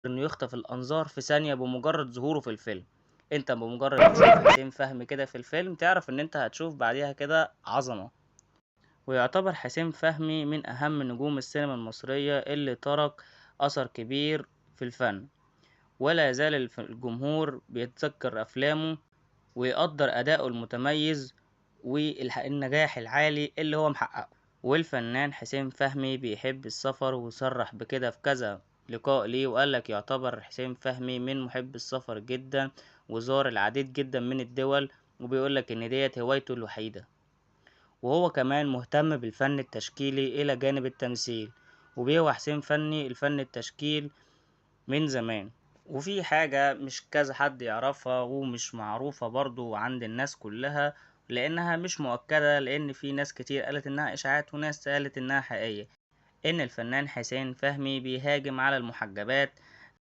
إنه يخطف الأنظار في ثانية بمجرد ظهوره في الفيلم. انت بمجرد ما تشوف حسين فهمي كده في الفيلم تعرف ان انت هتشوف بعديها كده عظمة. ويعتبر حسين فهمي من أهم نجوم السينما المصرية اللي ترك أثر كبير في الفن، ولا يزال الجمهور بيتذكر أفلامه ويقدر أداؤه المتميز والنجاح العالي اللي هو محققه. والفنان حسين فهمي بيحب السفر، وصرح بكده في كذا لقاء ليه، وقالك يعتبر حسين فهمي من محب السفر جدا، وزار العديد جدا من الدول، وبيقولك ان ديت هوايته الوحيدة. وهو كمان مهتم بالفن التشكيلي الى جانب التمثيل، وبيهوى حسين فني الفن التشكيل من زمان. وفي حاجة مش كذا حد يعرفها ومش معروفة برضو عند الناس كلها لانها مش مؤكدة، لان في ناس كتير قالت انها اشاعات وناس قالت انها حقيقية، ان الفنان حسين فهمي بيهاجم على المحجبات